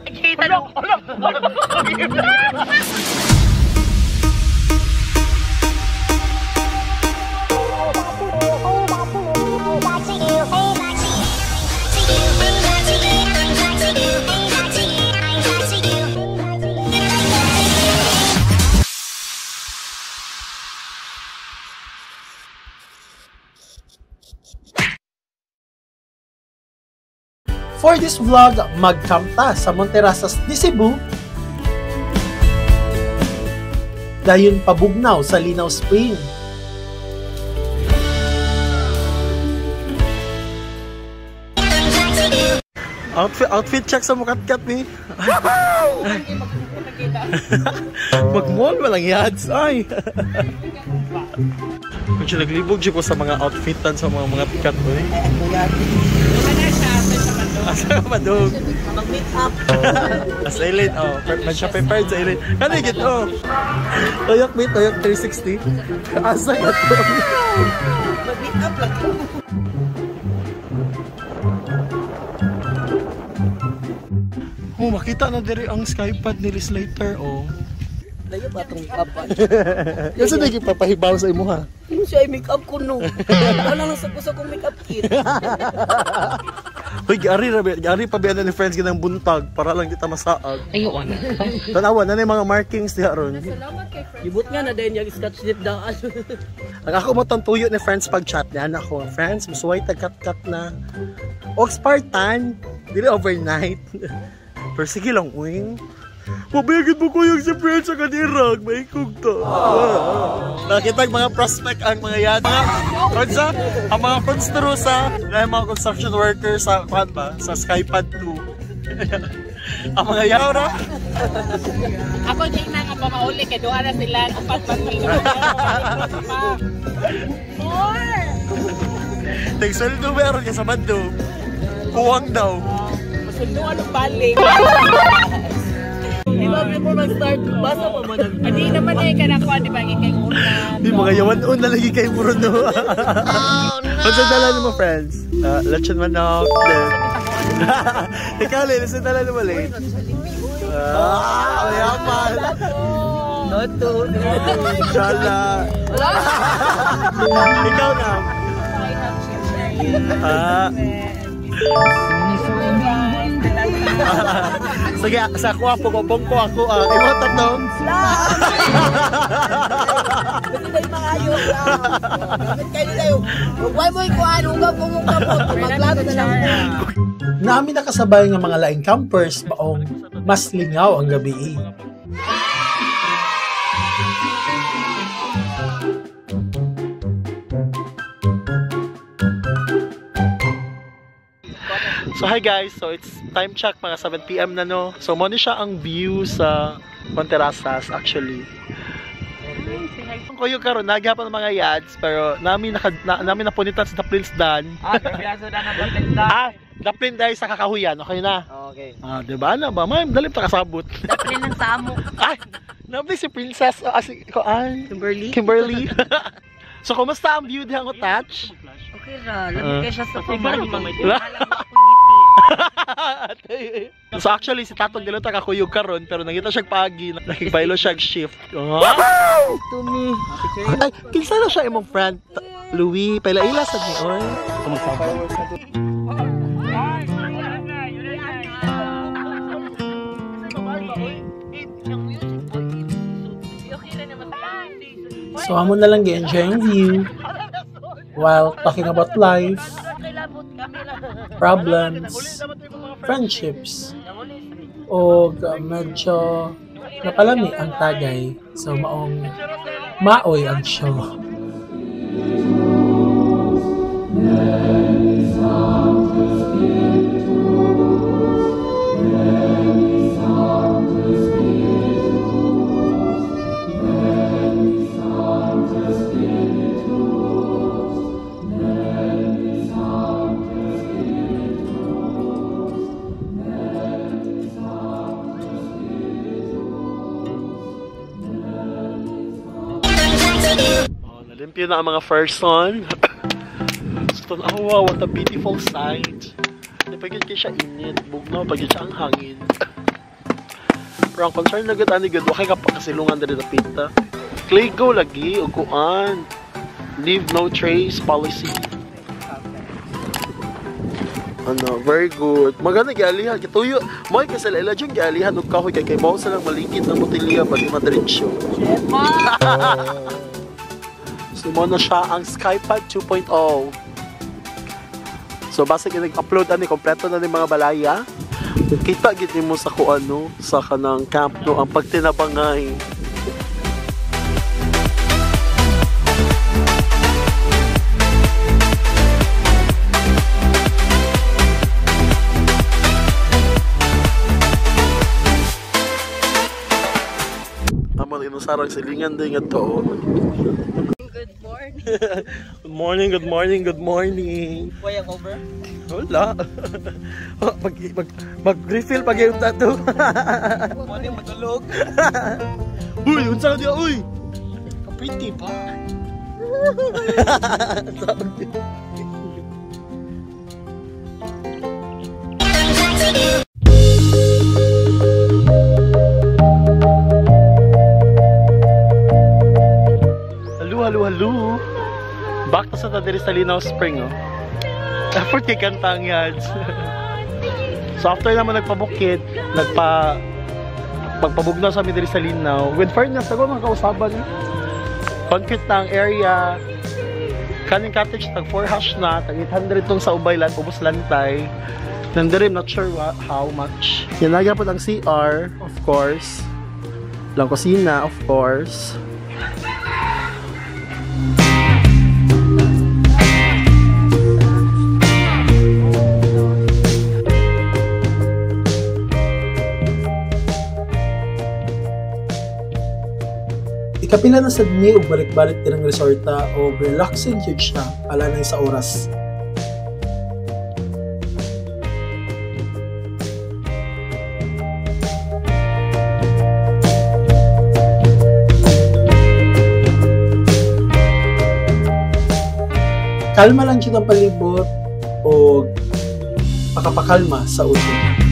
Kita no. For this vlog, magkamta sa Monterrazas de Cebu, dayon pabugnaw sa Linao Spring. Outfit check sa mukatkat ni. Mag-mall walang yads ay. Medyo naglibog siya ko sa mga outfitan sa mga tikat oy. Asa ka madog? Mag-meet up. As elite, oh. Medyo prepared sa elite. Kano yung gito? Toyok me, Toyok 360. Asa ka to? Mag-meet up lang. Oh, makita na diri ang skypad ni Liz later, oh. Layo ba itong kapan? Kasi nagpapahibaw sa imo ha? Yung siya ay make up ko no. Wala lang sa puso kong make up kit. Hoy, giari pa biya na ni friends ginang buntag para lang kita masaag. Ayun. Tanawa na mga markings diha ron. Ibot nga na din yung scotch tape daan. Ang ako mo tantuyo ni friends pag chat niya ako. Friends, musuway tag cut na. Og Spartan, dili overnight. Pero sige lang, uy. Mabigit mo kuyog si friends sa kanirag, may kugto. Nakita ang mga prospect ang mga yan. Mga, ang mga constru sa, ang mga construction worker sa, kwan ba? Sa Skypad 2. Ang mga yan, ra? Ako di na nga pamauli kay duha na sila upat pa sila. More. Nagsweldo meron ka sa bando. Kuwang daw. Masundo anong balik. Di ba before mag-start, basa pa mo nag... Adi naman eh, kanang kuha, di ba, ikay una. Di mga yawan-un na lagi kay Bruno. Oh, no! Ano dala mo, friends? Lechon manok. Ikaw, Lynn, ano dala mo, Lynn? Ah, mayaman. Not to. Inshallah. Ikaw na. Ah. Sige, sa ako pugopong ko ako. Imo tatong. Basta tayo maayo. Dapat kayo tayo. Huwag mo ikuan, huwag mo mong kapot. Maglago na lang. Nami nakasabay nga mga laing campers maong mas lingaw ang gabi. So hi guys, so it's time check mga 7 PM na no. So mo ni siya ang view sa Monterrazas actually. Ang kuyo karon nagyapon ang mga yads pero nami napunitan sa Daplins dan. Ah, grabe na Daplin dan. Ah, Daplin dahil sa Kakahuyan, okay na. Okay. Ah, di ba na ba? Ma'am, dali pa kasabot. Daplin ng samo. Ay, nabli si Princess si koan. Kimberly. Kimberly. So kumusta ang view diha ko touch? Okay ra, lami kay siya sa pamahing. So actually si Tatong Dilo ta kakuyog karon pero nangita siya paagi, nakigbaylo siya shift. Oh. To me. Ay, kinsa na siya imong friend? Louis, paila-ila sad ni oy. So amo na lang gi-enjoy ang view while talking about life, problems, friendships, o medyo napalami ang tagay. So maong maoy ang show. Oh, nalimpyo na ang mga first son. So, oh, wow, what a beautiful sight. Lipay kay siya init, bugnaw pag siya ang hangin. Pero ang concern na gud ani gud wa kay kapakasilungan diri dapita. Clego lagi og kuan. Leave no trace policy. Ano, very good. Maganda gialihan kituyo. Moy kasi ila jud gialihan og kahoy kay kay mao silang malikit ng botelya pag madiretso. So mo na siya ang Skypad 2.0. So basta kay nag-upload ani kompleto na ni mga balaya. Kita gid nimo sa kuan no, sa kanang camp no ang pagtinabangay. Amo inusarang silingan din ngadto. Good morning. Good morning, good morning, good morning. Way ang over? Wala. Mag refill pag yung tattoo. Morning matulog. Uy, unsa ka diya, uy? Pretty pa. Hello, hello, hello. Back to sa ta diri sa Linao Spring, oh. Effort kay kantang yads. So after naman nagpabukid, pagpabugnaw sa amin diri sa Linao. With fairness, ako mga kausaban. Eh. Concrete na ang area. Kaning cottage, tag 4 hash na, tag 800 tong sa Ubaylan, ubos lantay. Nandiri, I'm not sure how much. Yan na po ang CR, of course. Lang kusina, of course. Ikapila na sad mi og balik-balik dirang resorta o relaxing jud siya alanay sa oras. Kalma lang jud ang palibot o pakapakalma sa utok.